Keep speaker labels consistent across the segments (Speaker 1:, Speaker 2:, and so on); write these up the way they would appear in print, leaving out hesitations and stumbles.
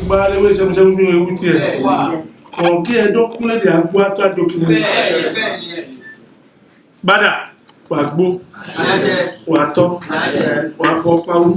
Speaker 1: Ìgbà léwé sẹ́musẹ́mu fi hàn ewu tiẹ̀. Kọ̀ọ̀kí ẹ̀dọ́ kúnlẹ̀ dè agbó àtàjọ kìnìún. Bàdà wà gbó wà tọ́ wà bọ́ pawú.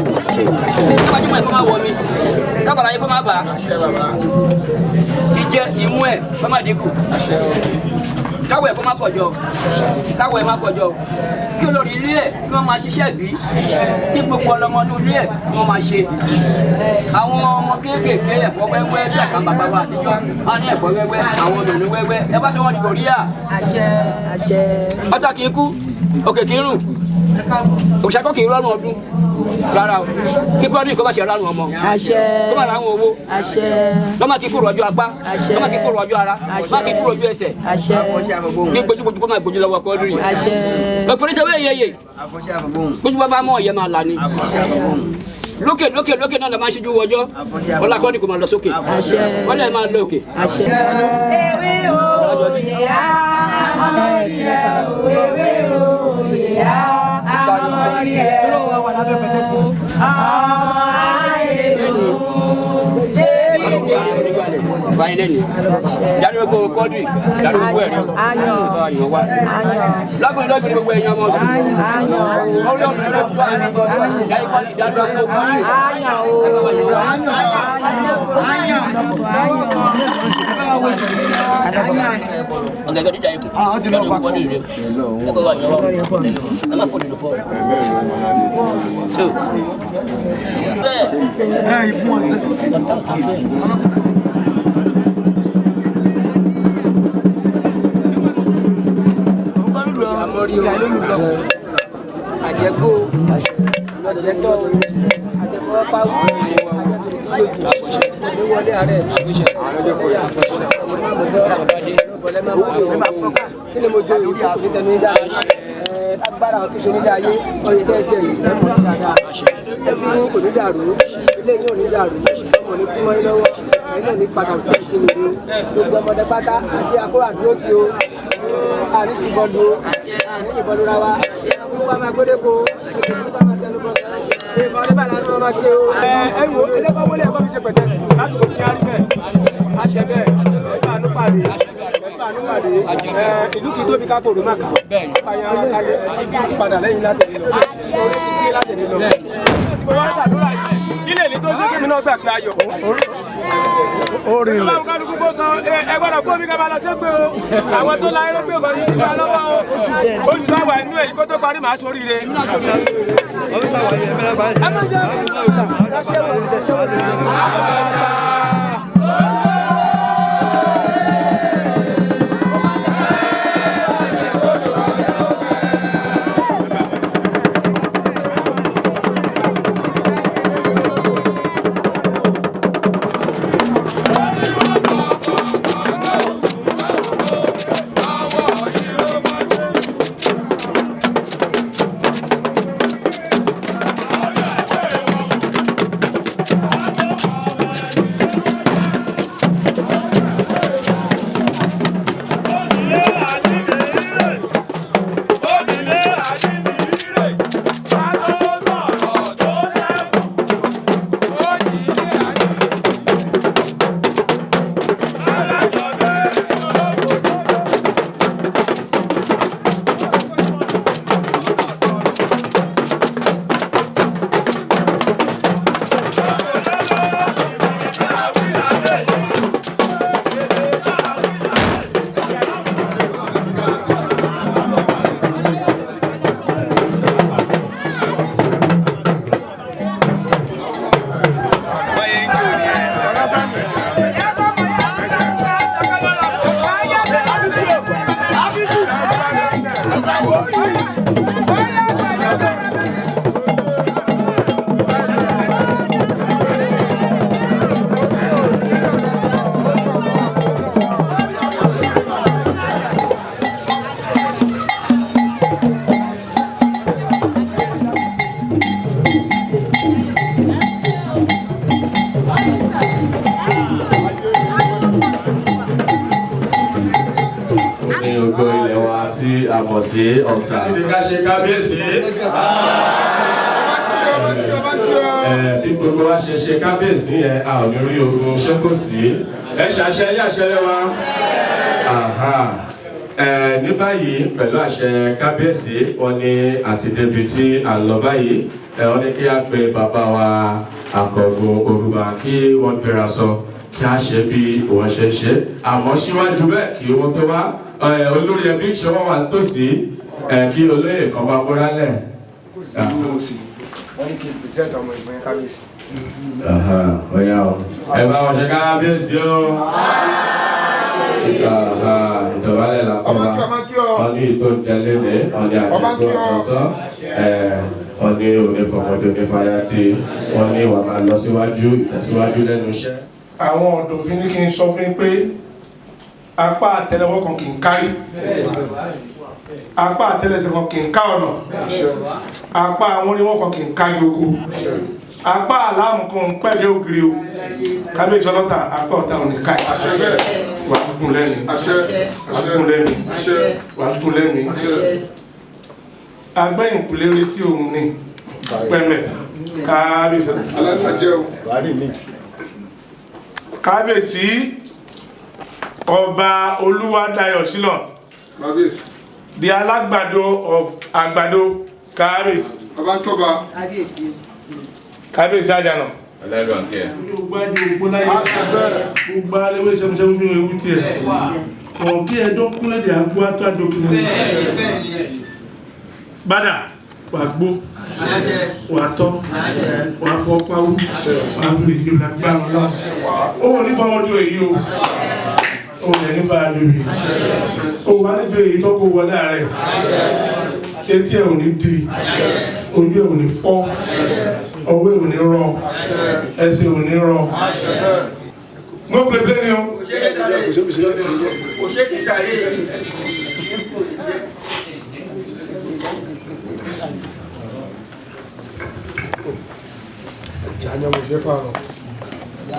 Speaker 2: Gbajúmọ̀ ẹ̀ kó má wọ mi kábàrà yín kó má bà á ìjẹ ìmú ẹ̀ kó má dínkù káwọ̀ ẹ̀ kó má pọ̀jọ káwọ̀ ẹ̀ má pọ̀jọ kí olórí ilé ẹ̀ kí wọ́n máa ṣiṣẹ́ bí kí gbogbo ọlọmọ inú ilé ẹ̀ kí wọ́n máa ṣe àwọn ọmọ kéékèèké ẹ̀fọ́ wẹ́wẹ́ bí àṣà bàbá wa àtijọ́ á ní ẹ̀fọ́ wẹ́wẹ́ àwọn obìnrin wẹ́wẹ́ ẹ bá ṣe wọ́n di kòríà ọ̀tá kì í kú òkè kì í rùn òṣàkọ́ kì í rọrùn ọdún rárá o kíkọ́ ọdún yìí kó má ṣe rárùn ọmọ kó má rárùn owó lọ́mọ kí kúrò ọjọ́ apá lọ́mọ kí kúrò ọjọ́ ara lọ́mọ kí kúrò ọjọ́ ẹsẹ̀ kí gbójúgbójú kó má gbójú lọ́wọ́ kọ́ ọdún yìí òpèrè sẹ́wọ́ èyí gbójú bá bá mọ́ ọ̀yẹ́ máa là ní lókè lókè lókè náà la máa ń ṣíjú wọjọ́ ọlákọ́ni kò máa lọ sókè wọ́n lè máa lọ òkè.
Speaker 3: Ewé òye á, ọmọ ìṣẹ́ ewé òye á, ọmọ ìṣẹ́ ọmọ ayé ṣé bí
Speaker 2: báyìí lẹ́nu jáde gbogbo kọ́dù jáde gbogbo ẹ̀rí ayọ̀ wa lọ́gbìn lọ́gbìn gbogbo ẹ̀yin ọmọ ọ̀sùn orí ọ̀nà ẹ̀rọ tó àná jáde kọ́dù jáde gbogbo ọ̀gá ẹ̀gbẹ́ díjà ikú jáde gbogbo kọ́dù rẹ̀ ẹ̀kọ́ wa yọ̀ wá ẹ̀ má fọ́ nínú fọ́ so bẹ́ẹ̀.
Speaker 4: Àjẹgbó àjẹtọ àjẹfọwọpáwọ àjẹfọwọlé ààrẹ kí ni mo jẹ yìí kò ní tẹnu dá agbára tó ṣe nílé ayé ọyẹ tẹ jẹ yìí ẹ mọ̀ sí dáadáa ẹbí yín kò ní dàrú ilé yín ò ní dàrú ọmọ ní kú mọ́ yín lọ́wọ́ ẹ̀yin náà ní padà tó ṣe nìyí gbogbo ọmọdé pátá àṣẹ akóra dúró ti o àní sì bọ́ọ̀lù o àní ìbọn lóra wa gbogbo àmà gbódéko gbogbo àmà tẹnubọ ìbọn ní bàlá ni wọn máa ṣe o.
Speaker 5: Ẹ wo ẹlẹ́kọ̀ọ́ wọlé ẹ̀kọ́ fi ṣe pẹ̀tẹ́sì lásìkò tí a rí bẹ́ẹ̀ àṣẹ bẹ́ẹ̀ ẹ̀fọ́ àánú pàdé ẹ̀fọ́ àánú pàdé ìlú kì í tóbi ká kòrò má kà fàyà kalẹ̀ ibi ti padà lẹ́yìn látẹ̀lé lọ orí ti dé látẹ̀lé lọ. Tí mo wá ṣàdúrà yìí ilé ní tó ṣe kí mi náà gbà pé ayọ̀. Ọlọ́run kálukú kó sọ ẹ gbọ́dọ̀ kó mi ká máa lọ ṣépè o àwọn tó la eré pé kò ní sí wa lọ́wọ́ o oṣù táwa inú èyí kó tó parí màá ṣoríire.
Speaker 1: Thank
Speaker 6: a mọ̀ sí Ọ̀tà. Ká ṣe kábíyèsí. Bí gbogbo wa ṣe ṣe kábíyèsí yẹn, a ò ní rí ogun ṣé kò sí. Ẹ ṣàṣẹ ilé àṣẹ lẹ́wà. Ní báyìí pẹ̀lú àṣẹ kábíyèsí, wọ́n ní àti débi tí à ń lọ báyìí. Wọ́n ní kí a pe bàbá wa Akọ̀gun Orúba kí wọ́n gbéra sọ kí a ṣe bí wọ́n ṣe ń ṣe. Àmọ́ síwájú bẹ́ẹ̀ kí wọ́n tó wá, olórí ẹbí ṣe wọ́n wà nítòsí, kí olóyè kan máa múra lẹ̀.
Speaker 5: Wọ́n ní kí n present ọmọ ìgbọ́n yẹn kábíyèsí.
Speaker 6: Ọ̀yá o, ẹ bá wọn ṣe kábíyèsí o. Ìdọ̀bálẹ̀ la kọ́ wa. Wọ́n ní ìtò ń jẹ léde, wọ́n ní àjẹkù ọ̀tọ̀, wọ́n ní òní fọmọdé ní fàyàdé, wọ́n ní ìwà máa lọ síwájú, ìtẹ̀síwájú lẹ́nu iṣẹ́.
Speaker 1: Àwọn ọ̀dọ̀fin ní kí n sọ fún yín pé apá àtẹ́lẹwọ́ kan kì í kárí, apá àtẹ́lẹsẹ̀ kan kì í ká ọ̀nà, apá àwọn oníwọ̀n kan kì í kárí oko, apá àlámù kan ń pẹ̀lẹ́ ògiri o. Kábíyèsí ọlọ́tà, apá ọ̀tá ò ní ká ẹ̀. Wà á gùn lẹ́nu, wà á gùn lẹ́nu, wà á gùn lẹ́nu. Agbẹ́yìnkùlé retí òun ni pẹ̀mẹ̀. Kábíyèsí ọlọ́tà, kábíyèsí ọba Olúwadayọ̀ Ṣílọ̀, the alágbàdo of àgbàdo. Kábíyèsí kábíyèsí àjànà. Gbogbo alẹ́wé sẹ́mùsẹ́mù fún ewu tiẹ̀ kọ̀ọ̀kí ẹ̀dọ́ kúnlẹ̀dẹ̀ àgbó àtọ́ àdókìnà bádà wà gbó wà tọ́ wà fọ́ pawú wà fi ìdí lágbára lọ. Ó ní fọmọdé èyí o, ó lè ní bá a lórí ó wà níjọ èyí tó kó wọlé ààrẹ. Etí ẹ̀ ò ní di, ojú ẹ̀ ò ní fọ́, ọwọ́ ẹ̀ ò ní rọ, ẹsẹ̀ ò ní rọ. Mo pèpè ni o.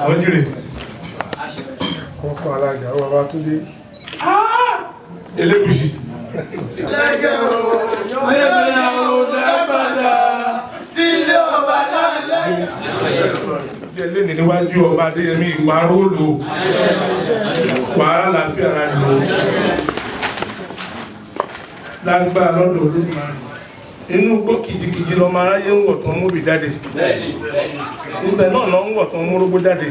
Speaker 1: Àwọn jìrì.
Speaker 5: Kọ́kọ́ alága ọba Túndé.
Speaker 1: Elégùṣì. Jẹ́lé ní níwájú ọba Adéyẹmí, ìwà róòlù wàhálà láfíà ara lò lágbára lọ́dọ̀ Olódùmarè. Inú igbó kìjikìji lọmọ aráyé ń wọ̀ tán múbi jáde, ibẹ̀ náà lọ ń wọ̀ tán múrógbó jáde.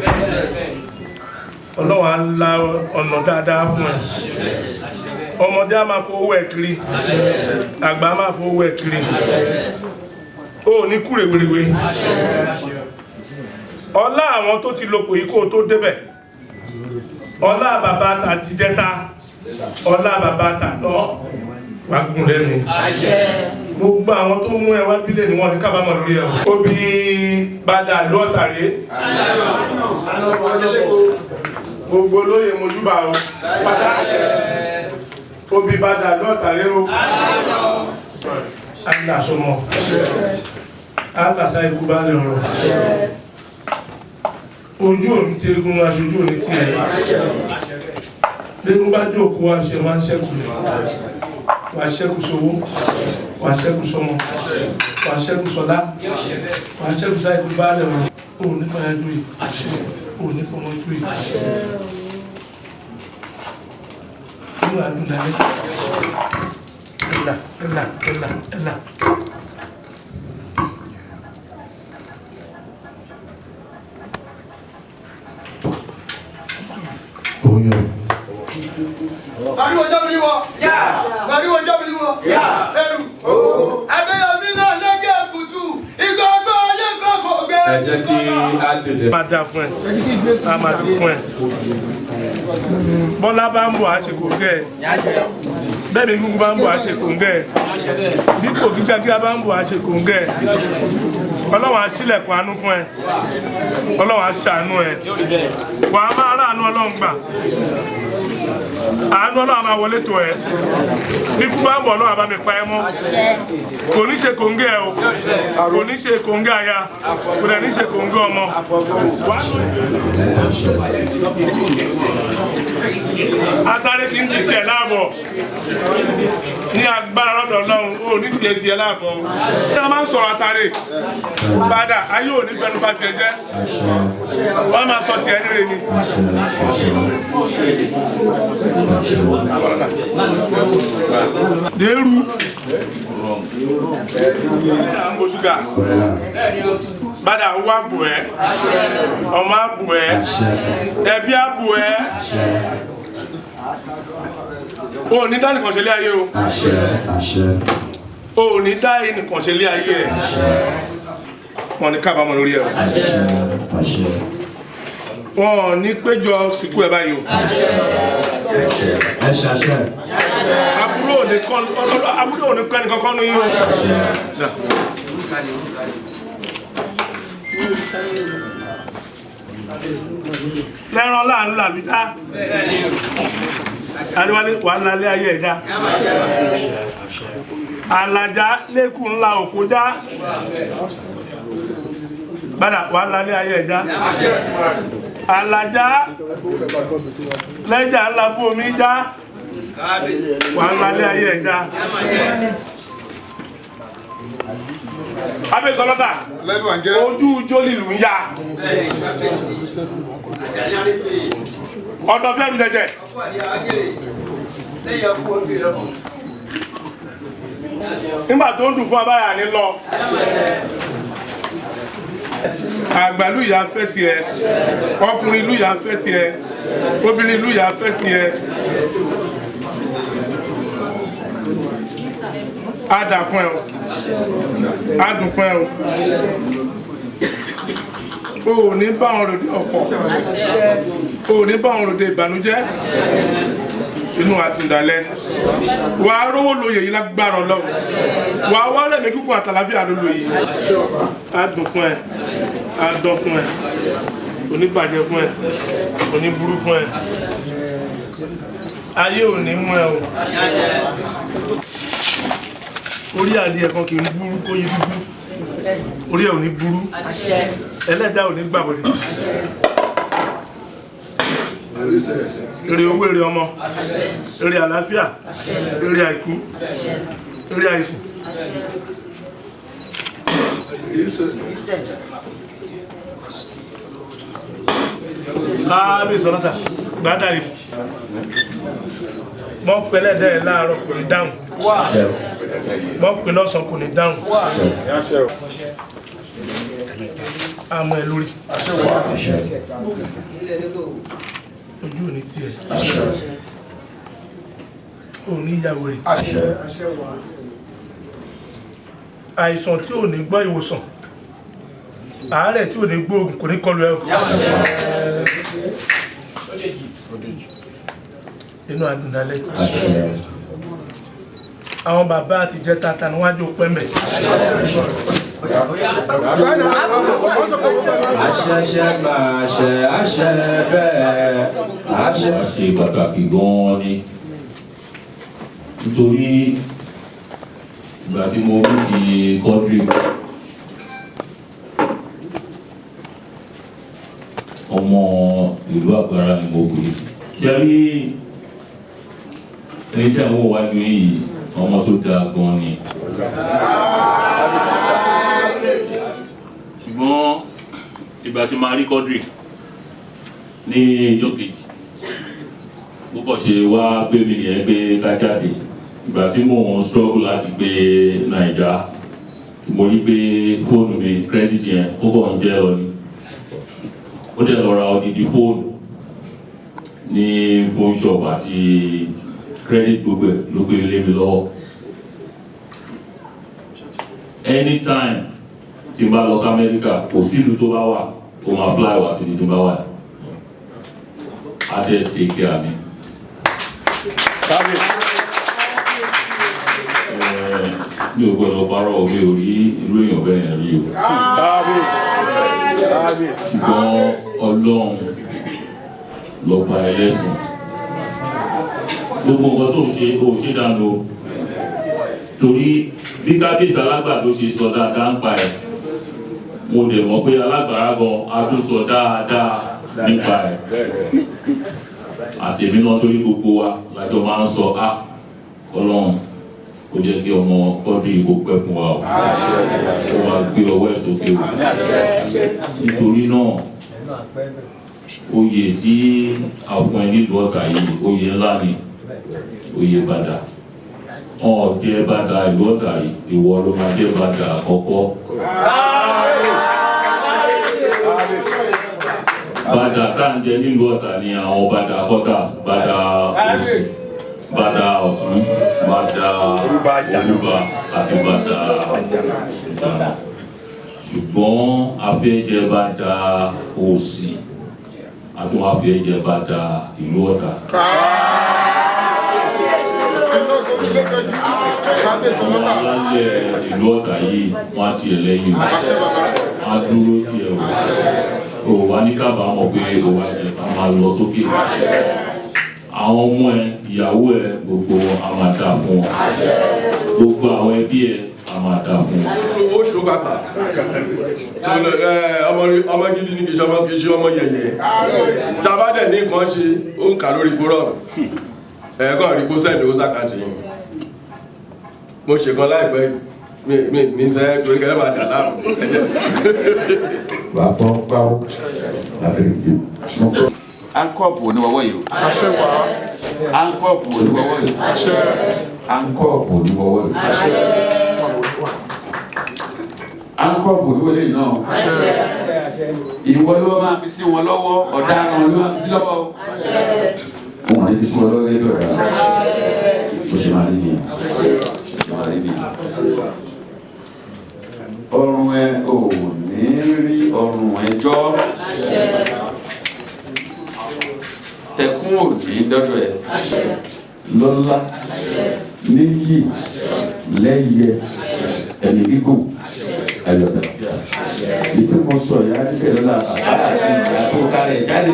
Speaker 1: Ọlọ́run á la ọ̀nà dáadáa fún ẹ. Ọmọdé á máa fowó ẹ kiri, àgbà á máa fowó ẹ kiri. Ó ní kú rèwerèwe. Ọlá àwọn tó ti lopò yìí kó o tó débẹ̀, ọlá bàbá àtijẹ́ta, ọlá bàbá àtàná, wàá gùn lẹ́nu. Gbogbo àwọn tó mú ẹ wá bílẹ̀ ni wọ́n ní kábàámọ̀ lórí ẹ. Obì bàdà lọ́tàrí, gbogbo olóyè mojúbà o pátá. Obì bàdà lọ́tàrí o. Alásọmọ alásá ikú bá lè rọ ojú òní tí eégún aṣojú òní tí ẹ lẹ́gùn bá jókòó aṣẹ máa ń ṣẹ́kù lè wà ṣẹ́kù sówó, wà ṣẹ́kù sọmọ, wà ṣẹ́kù sọlá, wà ṣẹ́kù sáìkú bá lè rọ. Ò ní fàyà jóyè, ò ní fọmọ jóyè. Inú àdúrà ẹ̀là ẹ̀là ẹ̀là ẹ̀là.
Speaker 7: Ariwo jábìlì wọ. Ariwo jábìlì wọ. Ẹrù. Adéyẹmí náà lẹ́gẹ̀ kùtù. Ìgbàgbọ́ ayé kan kò gbé.
Speaker 6: Ẹ jẹ́ kí á dìde.
Speaker 1: Máa dáa fún ẹ, a máa dùn fún ẹ. Bọ́lá bá ń bọ̀ á ṣe kò gẹ́ ẹ, bẹ́ẹ̀ ni gúngún bá ń bọ̀ á ṣe kò ń gẹ́ ẹ, bí kò gíga gíga bá ń bọ̀ á ṣe kò ń gẹ́ ẹ. Ọlọ́run á ṣílẹ̀kùn àánú fún ẹ, Ọlọ́run á ṣàánú ẹ, wà á máa ráàánú Ọlọ́run gbà, àánú Ọlọ́run á máa wọlé tó ẹ. Bí kú bá ń bọ̀, Ọlọ́run á bá mi pa ẹ mọ́. Kò ní ṣe kòńgẹ́ ẹ o, kò ní ṣe kòńgẹ́ aya, kò dẹ̀ ní ṣe kòńgẹ́ ọmọ. Wàá. Atare kì í di tiẹ̀ láàbọ̀. Ní agbára lọ́dọ̀ Ọlọ́run, ó ní tiẹ̀ tiẹ̀ láàbọ̀. Ṣé wọ́n máa ń sọ̀rọ̀ atare? Bàdà, ayé ò ní fẹnu bà tiẹ̀ jẹ́. Wọ́n máa sọ tiẹ̀ níre ni. Dèrú. À ń bo ṣúgà. Bàdà owó àbò ẹ̀, ọmọ àbò ẹ̀, ẹbí àbò ẹ̀. O ò ní dá nìkan ṣe lé ayé o. O ò ní dá nìkan ṣe lé ayé ẹ̀. Wọ́n ní kábàámọ̀ lórí ẹ̀ o. Wọ́n ò ní péjọ sìnkú ẹ̀ báyìí o. Àbúrò ò ní kọ́ àbúrò ò ní kọ́ ẹnì kankan nínú yín o. Lẹ́ran láàánú làlújá. Adéwálé wà lálẹ́ ayé ẹ̀já. Àlàjá lẹ́kùn ńlá òkú já. Bàdà wà lálẹ́ ayé ẹ̀já. Àlàjá lẹ́jà ńlá bú omi já. Wà lálẹ́ ayé ẹ̀já. Abẹ́ sọlọ́tà, ojú jólìlù ń yá. Ọ̀dọ̀ fẹ́ẹ́ jẹjẹ. Nígbà tó ń dùn fún abáyà ní lọ. Àgbàlú ìyá fẹ́ tiẹ̀, ọkùnrin ìlú ìyá fẹ́ tiẹ̀, obìnrin ìlú ìyá fẹ́ tiẹ̀. Á dà fún ẹ o, á dùn fún ẹ o. O ò ní bá wọn ròde ọ̀fọ̀, o ò ní bá wọn ròde ìbànújẹ́. Inú àdùndàlẹ̀ wà á rówó lóye yìí lágbára Ọlọ́run, wà á wá rẹ̀mí kíkún àtàlàfíà ló lóye. Á dùn fún ẹ, á dán fún ẹ, oníbàjẹ́ fún ẹ, oníburú fún ẹ. Ayé ò ní mú ẹ o. Orí adìẹ kan kì í burú kó yí dúdú. Orí ẹ ò ní burú. Ẹlẹ́dàá ò ní gbàbọ̀dẹ̀. Èrè owó, èrè ọmọ, èrè àlàáfíà, èrè àìkú, èrè àìsùn. Káábíyèsí ọlọ́tà, gbádàrí. Mọ́ pẹ̀lẹ́ dẹ́ láàárọ̀ kò ní dáhùn. Mọ́ pẹ̀ lọ́sàn kò ní dáhùn. Àmọ́ ẹ lórí. Ojú ò ní tiẹ̀. Ò ní ìyàwó rẹ̀. Àìsàn tí ò ní gbọ́ ìwòsàn. Àárẹ̀ tí ò ní gbóògùn kò ní kọlù ẹ o. Inú àdùndálẹ̀. Àwọn bàbá àti jẹ́ tata ni wọ́n á jò pẹ́mẹ̀.
Speaker 6: Àṣẹṣẹ máa ṣe àṣẹ bẹ́ẹ̀ àṣẹ.
Speaker 8: Ṣe pàtàkì gan-an ni, nítorí ìgbà tí mo rí ti Quadri, ọmọ ìlú Àgbàrá ni mo pè é. Ṣe rí ẹni tí àwọn wájú yìí, ọmọ tó dáa gan-an ni. Ṣùgbọ́n ìgbà tí máa rí Quadri ní ìjọ́ kejì, bó kàn ṣe wá gbé mi nìyẹn pé ká jáde. Ìgbà tí mò ń struggle láti gbé Naija, mo rí pé fóònù mi credit yẹn ó kàn ń jẹ́ lọ ni. Ó dẹ̀ lọ ra odidi fóònù ní phone shop àti credit, gbogbo ẹ̀ ló gbé lé mi lọ́wọ́. Anytime tí n bá lọ sí Amẹ́ríkà, kò sílùú tó bá wà, ó máa fly wá síbi tí n bá wà, á dẹ̀ take care mi. Mi ò gbọdọ̀ parọ́, mi ò rí irú èèyàn bẹ́ẹ̀ yẹn rí o. Ṣùgbọ́n Ọlọ́run lọ́ba ẹlẹ́sìn. Gbogbo nǹkan tó ń ṣe, ò ṣe dànù o, torí bí kábíyèsí alágbàdo ṣe sọ dáadáa ń pa ẹ̀, mo dẹ̀ mọ̀ pé alágbàrá gan a tún sọ dáadáa nípa ẹ̀. Àti èmi náà, torí gbogbo wa lájọ máa ń sọ á kọlọ́run kó jẹ́ kí ọmọ Quadri kó pẹ́ fún wa o, kó wa gbé ọwọ́ ẹ̀ sókè o. Nítorí náà, oyè tí a fún ẹ nílùú Ọ̀tà yìí, oyè ńlá ni oyè Bàdà. Ọ̀ jẹ́ Bàdà ìlú Ọ̀tà yìí, ìwọ ló máa jẹ́ Bàdà àkọ́kọ́. Bàdà tá à ń jẹ nílùú Ọ̀tà ni àwọn Bàdà quarters, Bàdà òsì, Bàdà ọ̀tún, Bàdà Olúba àti Bàdà Àjànà. Ṣùgbọ́n a fẹ́ jẹ Bàdà òsì, a tún wá fẹ́ jẹ Bàdà ìlú Ọ̀tà. Àwọn alálẹ̀ ìlú Ọ̀tà yìí, wọ́n á tiẹ̀ lẹ́yìn o, wọ́n á dúró tiẹ̀ o, ò wá ní kábàámọ̀ pé o wá jẹ, a máa lọ sókè. Àwọn ọmọ ẹ, ìyàwó ẹ, gbogbo wọn, a máa dáa fún wọn. Gbogbo àwọn ẹbí ẹ, a máa dáa fún wọn.
Speaker 9: Ó ṣó bàbà ọmọ gidi ní kìí ṣe ọmọ, kìí ṣe ọmọ yẹ̀yẹ̀. Tàbá dẹ̀ ní nǹkan ṣe, ó ń kà lórí forum ẹ̀ẹ́kọ́ rí kó send owó s'account yìí. Mo ṣe kan láìpẹ́ yìí, mi ní fẹ́ torí kẹ́lẹ́ máa dà láàmú.
Speaker 10: Wàá fọ́ gbáwó láfẹ́rẹ́ gbé.
Speaker 11: Ankọ́ọ̀pù oníwọ́wọ́ yìí o. Ankọ́ọ̀pù oníwọ́wọ́ yìí. Ankọ́ọ̀pù oníwọ́wọ́ yìí. Ankọ́ọ̀pù oníwọ́wọ́ yìí náà. Ìwọ ló máa fi sí wọn lọ́wọ́, ọ̀daràn ló máa fi sí lọ́wọ́. Wọn ò ní fi sí wọn lọ́wọ́ lẹ́dọ̀ rẹ̀. Bó ṣe máa rí nìyẹn. Bó ṣe máa rí nìyẹn. Ọrùn ẹ ò ní rí ọrùn ẹjọ́. Tẹkún ò ní dọ́dọ̀ ẹ.
Speaker 10: Lọ́lá, níyì, lẹ́yẹ, ẹ̀mí gígùn, ayọ̀tà. Ìtí mo sọ ìyá níbẹ̀ lọ́la bàbá àti ìyá tó kálẹ̀ jáde.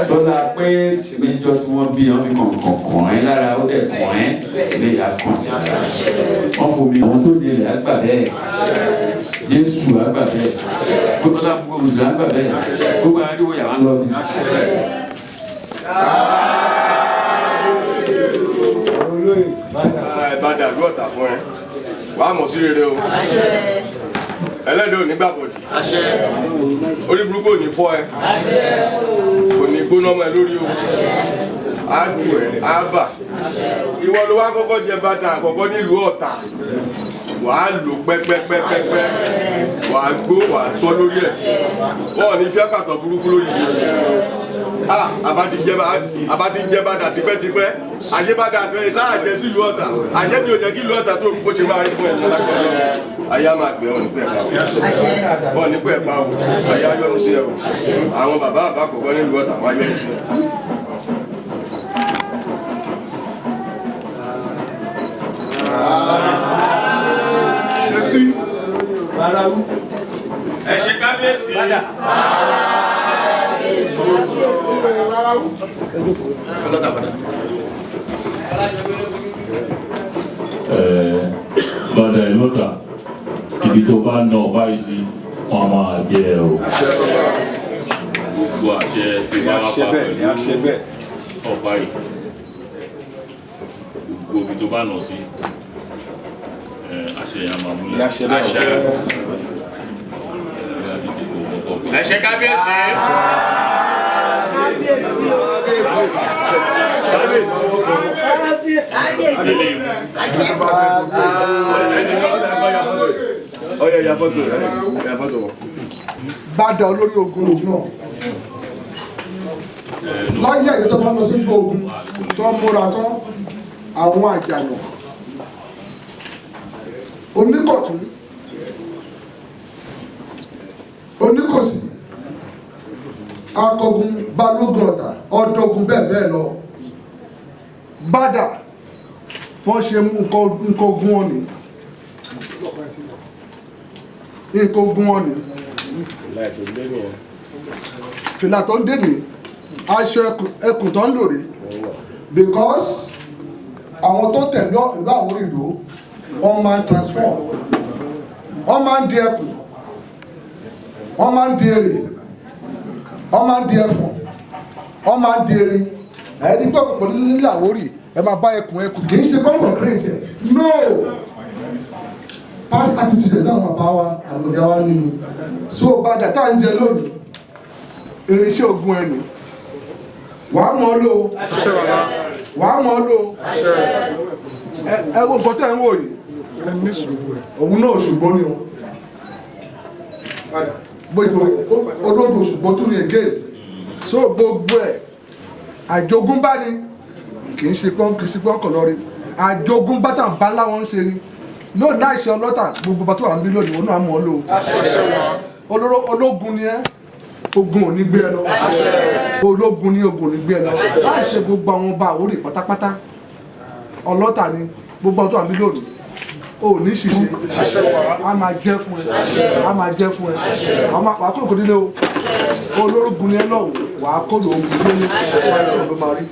Speaker 10: Lọ́la pé níjọ́ tí wọ́n bí wọn fi kọ̀ọ̀kan kàn ẹ́ lára, ó dẹ̀ kàn ẹ́ lè yà kàn sí ara. Wọ́n fún mi àwọn tó nílẹ̀ àgbà bẹ́ẹ̀. Jésù àgbà bẹ́ẹ̀. Gbogbo gbogbo Mùsùlùmí àgbà bẹ́ẹ̀. Gbogbo àdúgbò yàrá lọ sí.
Speaker 9: Ẹ bá dàrú Ọ̀tà fún ẹ, wàá mọ̀ sí rere o. Ẹlẹ́dẹ̀ ò ní gbàbọ̀dì, orí burúkú ò ní fọ́ ẹ, kò ní gbóná ọmọ ẹ lórí o. Á jù ẹ, á bà. Ìwọ ló wá kọ́kọ́ jẹ Bàdà àkọ́kọ́ nílùú Ọ̀tà. Wàá lò pẹ́pẹ́pẹ́pẹ́, wàá gbó, wàá tọ́ lórí ẹ̀. Wọ́n ò ní fẹ́ pàtó burúkú lórí yìí. Ah, àbá ti jẹ Bàdà tipẹ́tipẹ́, àṣebàdà àtẹ tá a jẹ sílùú Ọ̀tà, àjẹ́ tí o jẹ́ kí ìlú Ọ̀tà tó bó ṣe máa rí fún ẹ̀ lágbọ́dọ̀. Ayé á máa gbé ọ̀ nípa ẹ̀pá o, ọ̀ nípa ẹ̀pá o, ayé á yọ́nú sí ẹ o. Àwọn bàbá àbá kọ̀ọ̀kan nílùú Ọ̀tà wọ́n á yọ́nú sí ẹ.
Speaker 1: Ẹ ṣe kábíyèsí.
Speaker 8: Bàdà ìlú Ọ̀tà, ibi tó bá nà báyìí sí, wọn máa jẹ ẹ o. Gbogbo àṣẹ tí bá wà pa pẹ̀lú ọ̀pá yìí, gbogbo ibi tó bá nà sí, àṣẹ yẹn á máa múlẹ̀.
Speaker 1: Ẹ ṣe kábíyèsí.
Speaker 9: Ọyọ ya fọ́tò rẹ, ya fọ́tò wọn.
Speaker 7: Bàdà olórí ogun lòun náà láyé àyè tó bá lọ sójú ogun tó ń múra tán, àwọn àjànà, oníkọ̀tún, oníkòsì, akọgun, balógun Ọ̀tà, ọ̀dọ́gun, bẹ́ẹ̀ bẹ́ẹ̀ lọ. Bàdà wọ́n ṣe mú nǹkan ogun wọn ni, nǹkan ogun wọn ni fìlà tó ń dé ní aṣọ ẹkùn tó ń lò rí, because àwọn tó tẹ̀lé ìlú àwọn ìlú, wọ́n máa ń transform, wọ́n máa ń di ẹkùn, wọ́n máa ń di èrè, wọ́n máa ń di ẹfọ̀n. Wọ́n máa ń di erin. Ẹni gbọ́ pẹ̀lú nílẹ̀ Àwórì, ẹ máa bá ẹkùn ẹkùn, kì í ṣe bọ́ọ̀lù create ẹ̀. No! Past attitude náà máa bá wa àwọn ìyá wa nínú. So bàdà tá à ń jẹ lónìí, irinṣẹ́ ogun ẹni. Wàá mọ̀ ọ́ lò ó. Wàá mọ̀ ọ́ lò ó. Ẹ wo nǹkan tẹ́ ń wò yìí. Òun náà Òṣùgbó ni o. Gbogbo olódò Òṣùgbó tún ní again. So gbogbo ẹ̀ àjogúnbá ni, kì í ṣe pọ́n, kì í ṣe pọ́n kọ̀ lọ́rí. Àjogúnbá tà ń bá láwọn ń ṣe ni. Lónìí àìṣe ọlọ́tà gbogbo bá tó wà ń bí lónìí, òun náà mọ̀ ọ́ lò ó. Ológun ni ẹ́, ogun ò ní gbé ẹ lọ. Ológun ni, ogun ò ní gbé ẹ lọ. Láìṣe gbogbo àwọn ọba Àwórì pátápátá, ọlọ́tà ni gbogbo àwọn tó wà ń bí lónìí. O ò ní ṣìṣe, a máa jẹ́ fún ẹ, a máa jẹ́ fún ẹ. Wàá kó ògùn nílé o. Olórúkun ni ẹ lọ́wọ́, wàá kó lòógùn nílé, wàá sọ̀rọ̀ ló máa rí.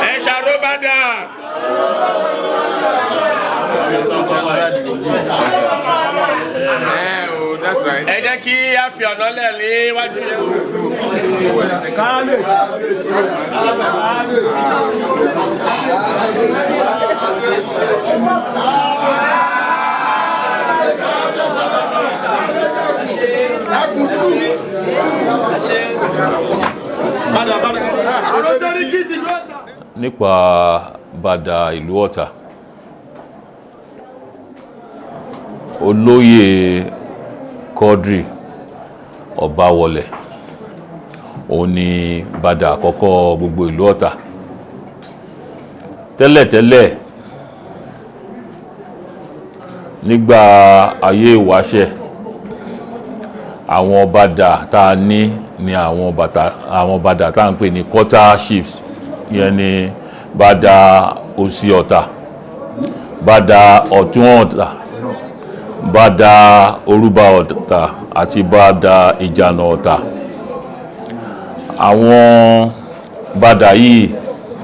Speaker 1: Ẹ ṣàróbádà. Ẹ jẹ́ kí a fi ọ̀nà lẹ̀ níwájú yẹn.
Speaker 8: Nípa bàdà ìlú Ọ̀tà, olóyè Quadri Ọbáwọlẹ̀ òun ni bàdà àkọ́kọ́ gbogbo ìlú Ọ̀tà. Tẹ́lẹ̀tẹ́lẹ̀ nígbà ayé ìwáṣẹ̀, àwọn bàdà tá a ní ni àwọn bàdà tá a ń pè ní quarter chiefs, ìyẹn ni bàdà òsì Ọ̀tà, bàdà ọ̀tún Ọ̀tà, bàdà orúbà Ọ̀tà àti bàdà ìjànà Ọ̀tà. Àwọn bàdà yìí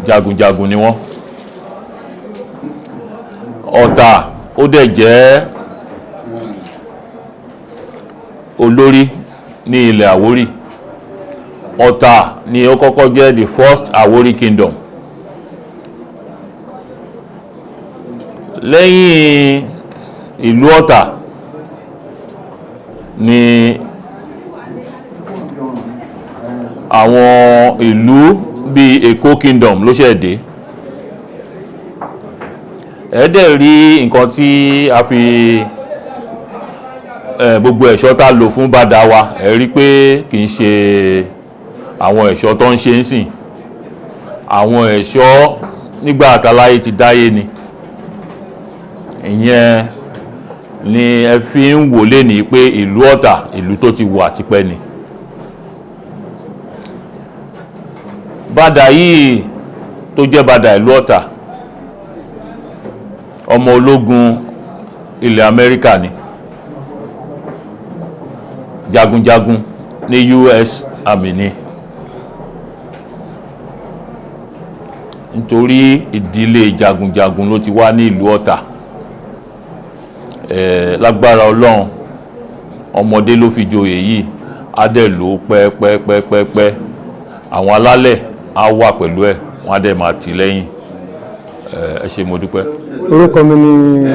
Speaker 8: jagunjagun ni wọ́n. Ọ̀tà ó dẹ̀ jẹ́ olórí ní ilẹ̀ Àwórì. Ọ̀tà ni ó kọ́kọ́ jẹ́ the first Àwórì kingdom. Lẹ́yìn ìlú Ọ̀tà ni àwọn ìlú bíi Èkó kingdom ló ṣẹ̀ dé. Ẹ dẹ̀ rí nǹkan tí a fi gbogbo ẹ̀ṣọ́ tá a lò fún bàdà wa, ẹ rí pé kì í ṣe àwọn ẹ̀ṣọ́ tó ń ṣe ń sìn, àwọn ẹ̀ṣọ́ nígbà àtàláyé ti dáyé ni. Ìyẹn ni ẹ fi ń wò lénìí pé ìlú Ọ̀tà ìlú tó ti wà tipẹ́ ni. Bàdà yìí tó jẹ́ bàdà ìlú Ọ̀tà, ọmọ ológun ilẹ̀ Amẹ́ríkà ni, jagunjagun ní US Army ni. Nítorí ìdílé jagunjagun ló ti wá ní ìlú Ọ̀tà. Lágbára Ọlọ́run, ọmọdé ló fi joyè yìí, á dẹ̀ lò ó pẹ́pẹ́pẹ́pẹ́. Àwọn alálẹ̀ á wà pẹ̀lú ẹ̀, wọ́n á dẹ̀ máa tì lẹ́yìn. Ẹ ṣé, mo dúpẹ́.
Speaker 12: Orúkọ mi ni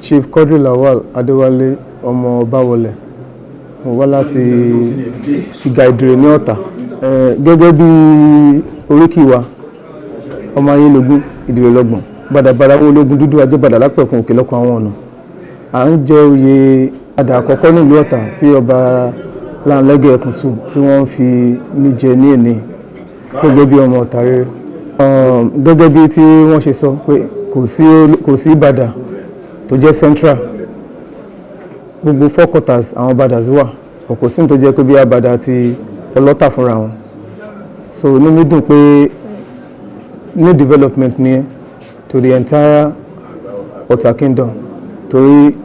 Speaker 12: Chief Quadri Lawal Adéwálé ọmọ Ọbáwọlẹ̀. Mo wá láti Ìgà Ìdìrè ní Ọ̀tà. Gẹ́gẹ́ bí oríkì wa, ọmọ ayélogún Ìdìrè lọ́gbọ̀n, bàdàbàdà owó ológun dúdú ajébàdà lápẹ̀kun òkè lọ́kọ̀ àwọn ọ̀nà. À ń jẹ oyè àdà àkọ́kọ́ nílùú Ọ̀tà tí ọba Láńlẹ́gẹ̀ Ẹkùntù tí wọ́n fi mí jẹ ní èní gẹ́gẹ́ bí ọmọ Ọ̀tà rere. Gẹ́gẹ́ bí tí wọ́n ṣe sọ pé Kò sí Ìbàdàn tó jẹ́ central. Gbogbo four quarters, àwọn Bàdàs wà, kò sí ní tó jẹ́ pé bí Àbàdà àti Ọlọ́tà fúnra wọn. So inú mi dùn pé new development ni to the entire Ọ̀tà Kingdom, torí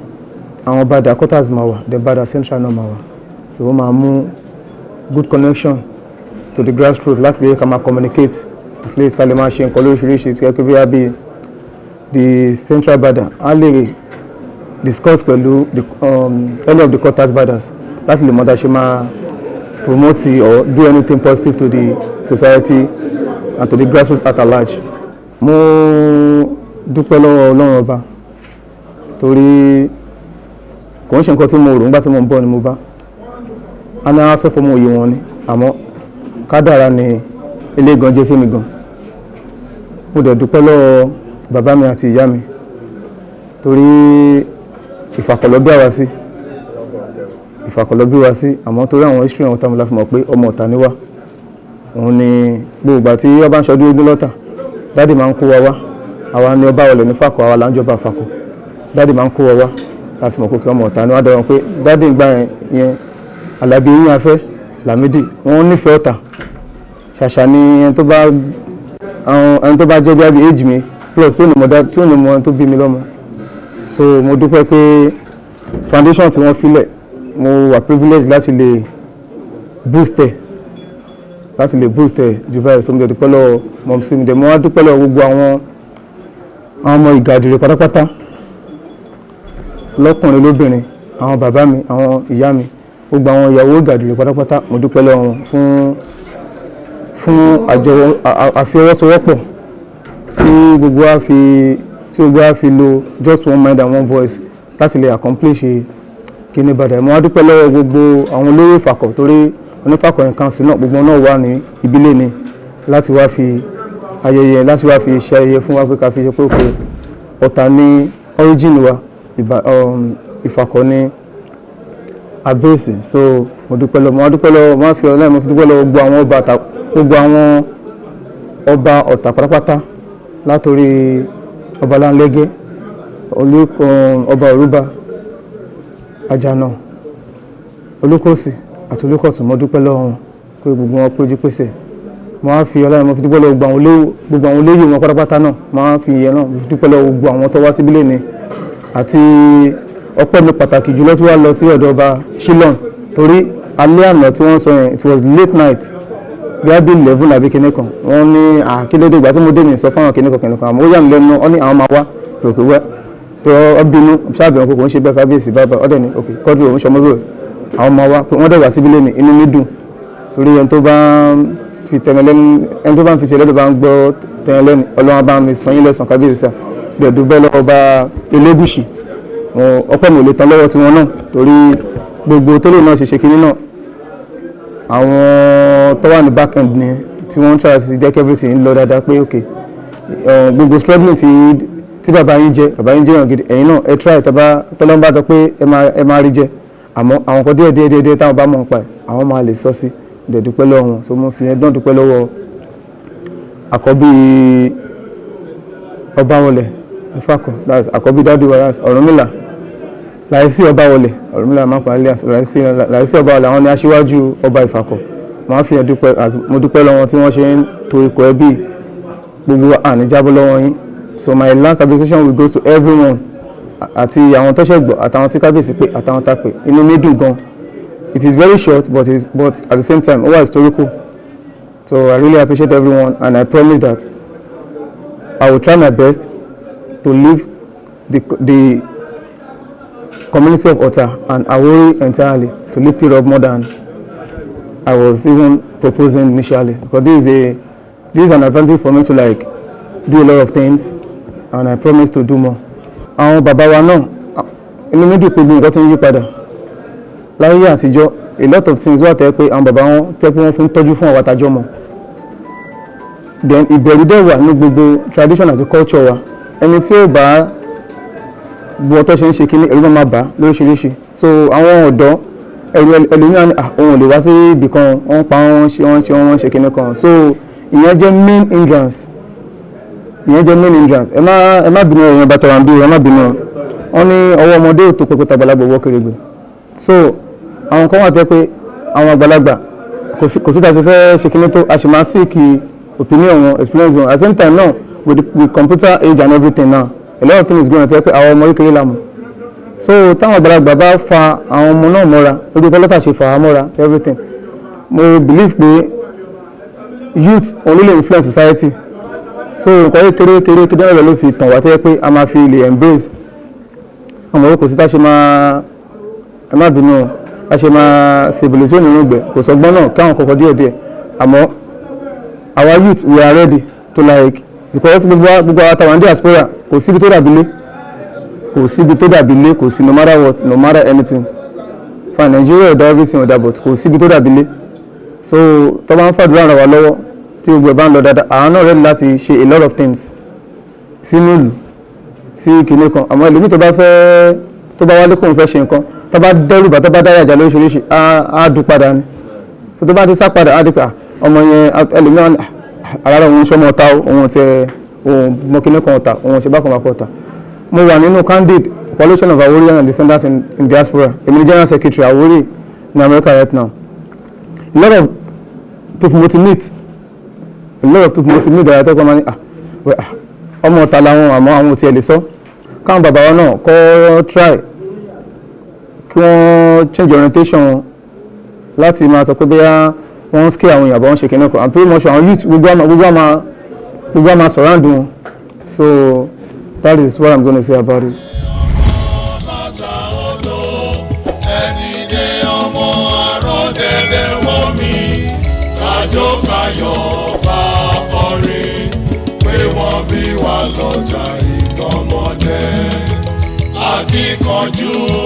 Speaker 12: àwọn Bàdà quarters máa wà, then Bàdà central náà máa wà. So ó máa mú good connection to the grassroots láti lè ká máa communicate, at least tá lè máa ṣe nǹkan lóríṣiríṣi tí wọ́n bí bí the central Bàdà á lè discuss pẹ̀lú the any of the quarters Bàdàs láti lè mọ̀ dá ṣe máa promote or do anything positive to the society and to the grassroots at large. Mo dúpẹ́ lọ́wọ́ Ọlọ́run Ọba, torí kò ń ṣe nǹkan tí mo rò nígbà tí mo ń bọ̀ ni mo bá a ní afẹ́ fọmọ òye wọn ni, àmọ́ kádàrá ni ilé gan jẹ́ sí mi gan. Mo dẹ̀ dúpẹ́ lọ́wọ́ bàbá mi àti ìyá mi, torí ìfàkọ̀lọ́ bí àwa sí, ìfàkọ̀lọ́ bí wa sí, àmọ́ torí àwọn history àwọn táwọn la fi mọ̀ pé ọmọ Ọ̀tà ni wá. Òun ni gbogbo ìgbà tí ọba ń ṣọdún eégún lọ́tà, daddy máa ń kó wa wá. Àwa ni ọba ọlẹ̀ ní Fàkọ̀, àwa là ń jọba Fàkọ̀. Daddy máa ń kó wa wá la fi mọ̀ pé ọmọ Ọ̀tà ni wá. Dọ̀rọ̀ pé daddy ń gbà yẹn, Àlàbí eyín afẹ́ Lámídì, wọ́n nífẹ̀ẹ́ Ọ̀tà. Ṣàṣà ni ẹni tó bá jẹ́ bí age mi plus tí ò ní mọ̀ tí ò ní mọ̀ ẹni tó bí mi lọ́mọ. So mo dúpẹ́ pé foundation tí wọ́n filẹ̀, mo wà privilege láti lè boost ẹ̀, láti lè boost ẹ̀ jù báyìí. So mo dẹ̀ dúpẹ́ lọ́wọ́ mumsy mi, dẹ̀ mo wá dúpẹ́ lọ́wọ́ gbogbo àwọn ọmọ Ìgàdìrè pátápátá, lọ́kùnrin, lóbìnrin, àwọn bàbá mi, àwọn ìyá mi, gbogbo àwọn ìyàwó Ìgàdìrè pátápátá. Mo dúpẹ́ lọ́wọ́ wọn fún àjọ àfiọwọ́sowọ́pọ̀ tí gbogbo wa fi lo just one mind and one voice láti lè accomplish kíní Ìbàdàn. Mo wá dúpẹ́ lọ́wọ́ gbogbo àwọn olóyè Ìfàkọ̀, torí onífàkọ̀ in council náà, gbogbo náà wà ní ìbílẹ̀ ni láti wá fi ayẹyẹ, láti wá fi ṣe ayẹyẹ fún wa pé ká fi ṣe pé òkè Ọ̀tà ní origin wa, Ìfàkọ̀ ní abẹ́ẹ̀sì. So mo dúpẹ́ lọ́wọ́, mo wá dúpẹ́ lọ́wọ́, mo wá fi ọlọ́run, mo fi dúpẹ́ lọ́wọ́ gbogbo àwọn ọba àtà, gbogbo àwọn ọba Ọ̀tà pátápátá, látòrí ọba Láńlẹ́gẹ́, ọba Òrúba, Àjànà, Olúkòsì àti Olúkọ̀tún. Mo dúpẹ́ lọ́wọ́ wọn pé gbogbo wọn péjú pèsè. Mo wá fi ọlọ́run, mo fi dúpẹ́ lọ́wọ́ gbogbo àwọn olóyè wọn pátápátá náà. Mo wá fi ìyẹn náà, mo fi dúpẹ́ lọ́wọ́ gbogbo àwọn tó wá síbílẹ̀ ni, àti ọpẹ́ mi pàtàkì jùlọ tí wàá lọ sí ọ̀dọ̀ ọba Shilon, torí alẹ́ àná tí wọ́n sọ yẹn, it was late night, bí a bí 11 àbí kinní kan. Wọ́n ní àkílódé ìgbà tí mo dé mi sọ fáwọn kinní kan kinní kan, àmọ́ ó yà mí lẹ́nu. Wọ́n ní àwọn máa wá pòròpé wẹ́ tó ọ bínú ṣáàbẹ̀ wọn kò ń ṣe bẹ́ẹ̀. Kábíyèsí bàbá ọ̀dẹ̀ ní òkè kọ́dù òun ṣọmọ bẹ́ẹ̀, àwọn máa wá pé wọ́n dẹ̀ wá síbí lẹ́nu. Inú mi dùn, torí ẹni tó bá ń fi tẹ̀mẹ́lẹ́nu, ẹni tó bá ń fi ṣẹlẹ̀, tó bá ń gbọ́ tẹ̀mẹ́lẹ́nu, Ọlọ́run bá mi san yín lẹ́san. Kábíyèsí sà dẹ̀ dúpẹ́ lọ́wọ́ ọba Elégùṣì. Ọpẹ́ mi ò lè tán lọ́wọ́ tiwọn náà, torí gbogbo tó lè náà ṣe ṣe kinní náà, àwọn tó wà ní back end ni tí wọ́n ń try sí jẹ́ kí everything lọ dáadáa, pé ok, gbogbo struggling tí bàbá yín jẹ, bàbá yín jẹ́ èèyàn gidi, ẹ̀yin náà ẹ try, tọ́ba tọ́lọ́n bá sọ pé ẹ máa rí jẹ. Àmọ́ àwọn kan díẹ̀ díẹ̀ díẹ̀ táwọn bá mọ̀ nípa ẹ̀, àwọn máa lè sọ sí. Dẹ̀ dúpẹ́ lọ́wọ́ wọn. So mo fi yẹn náà dúpẹ́ lọ́wọ́ àkọ́bí Ọbáwọlẹ̀ Ifákọ̀, that's àkọ́bí daddy wa, that's Ọ̀rúnmìlà Láìsí Ọbáwọlẹ̀, Ọ̀rúnmìlà máa ń pa alias Láìsí Ọbáwọlẹ̀. Àwọn ni aṣíwájú ọba Ìfàkọ̀. Mo á fi yẹn dúpẹ́ àti mo dúpẹ́ lọ́wọ́ tí wọ́n ṣe ń to ikọ̀ ẹbí gbogbo àníjábọ́ lọ́wọ́ yín. So my last appreciation will go to everyone, àti àwọn tó ṣẹ̀gbọ́, àtàwọn tí kábíyèsí pé, àtàwọn tá pé. Inú mi dùn gan. It is very short, but at the same time, ó wà historical. So I really appreciate everyone, and I promise that I will try my best to leave the community of Ota and Awori entirely, to lift it up more than I was even proposing initially, because this is an advantage for me to like do a lot of things, and I promise to do more. Àwọn bàbá wa náà, inú mi dùn pé gbogbo nǹkan tó ń yí padà. Láyé àtijọ́, a lot of things wà tẹ́ pé àwọn bàbá wọn tẹ́ pé wọ́n fi ń tọ́jú fún àwọn àtàjọ́ mọ́. Then ìbẹ̀rù dẹ̀ wà ní gbogbo tradition àti culture wa. Ẹni tí ó bá bu ọtọ́ ṣe ń ṣe kínní, ẹ̀rù máa bà lóríṣiríṣi. So àwọn ọ̀dọ́, ẹ̀rù ẹlòmíràn ní òun ò lè wá sí ibì kan, wọ́n pa wọ́n ṣe, wọ́n ṣe, wọ́n ṣe kínní kan. So ìyẹn jẹ́ main hindrance. Ìyẹn jẹ́ main hindrance. Ẹ má bínú, ẹ̀yìn bàtà wà ń bí, ẹ má bínú. Wọ́n ní ọwọ́ ọmọdé ò tó pẹpẹ, tàgbàlagbà wọ́ kèrègbè. So àwọn kan wà tẹ́ pé àwọn àgbàlagbà, kò sí ta ṣe fẹ́ ṣe kíní tó, a sì máa seek opinion wọn, experience wọn. At the same time now, with the computer age and everything now, a lot of things is going on tẹ́ pé àwọn ọmọ kékeré la mọ̀. So táwọn àgbàlagbà bá fa àwọn ọmọ náà mọ́ra lójú tọ́lọ́tà ṣe fà á mọ́ra everything, mo believe pé youth only lè influence society. So nǹkan kékeré kékeré kékeré náà ló fi tàn wá tẹ́ pé a máa fi lè embrace ọmọ. Kò sí tá ṣe máa, ẹ má bínú o, a ṣe máa ṣèbìlì tí ó nínú ìgbẹ́, kò sọgbọ́n náà káwọn kọ̀ọ̀kan díẹ̀ díẹ̀. Àmọ́ our youth, we are ready to, like, because gbogbo wa táwọn diaspora, kò síbi tó dàbí ilé, kò síbi tó dàbí ilé, kò sí. No matter what, no matter anything, fine, Nigeria ọ̀dà, everything ọ̀dà, but kò síbi tó dàbí ilé. So tó bá ń fàdúrà ràn wá lọ́wọ́, tí gbogbo ẹ̀ bá ń lọ dáadáa, àwọn náà ready láti ṣe a lot of things sínú ìlú, sí kinní kan. Àmọ́ ẹlòmíì tó bá fẹ́, tó bá wálé kóun fẹ́ ṣe nǹkan, tó bá dẹ́rù bá, tó bá dáyà jà lóríṣiríṣi, á dùn padà ni. So tó bá ti sá padà, á di pé ọmọ yẹn, ẹlòmíì alára òun sọmọ ọ̀tá o, òun tẹ òun mọ kinní kan ọ̀tá, òun ṣe bákan bákan ọ̀tá. Mo wà nínú candid Coalition of Aworian and Descendants in Diaspora. Èmi ni general secretary Awori ní America right now. A lot of people mo ti meet, a lot of people mo ti meet dára tẹ́kọ̀ọ́ máa ní, "Ah well, ah, ọmọ ọ̀tá làwọn," àmọ́ àwọn ò tiẹ̀ lè sọ. Káwọn bàbá wa náà kọ́ try kí wọ́n change orientation wọn láti máa sọ pé bóyá wọ́n ń scare àwọn èèyàn àbọ̀ wọ́n ṣe kìnnìkan kan. And pretty much àwọn youth, gbogbo àmà surround wọn. So that is what I'm gonna say about it.
Speaker 13: Ẹni dé ọmọ àrọ̀ dẹ́dẹ́ wọ́ mi kájọ káyọ̀ bá kọrin pé wọ́n bí wa lọ́jà ìtọ́mọdé akíkanjú.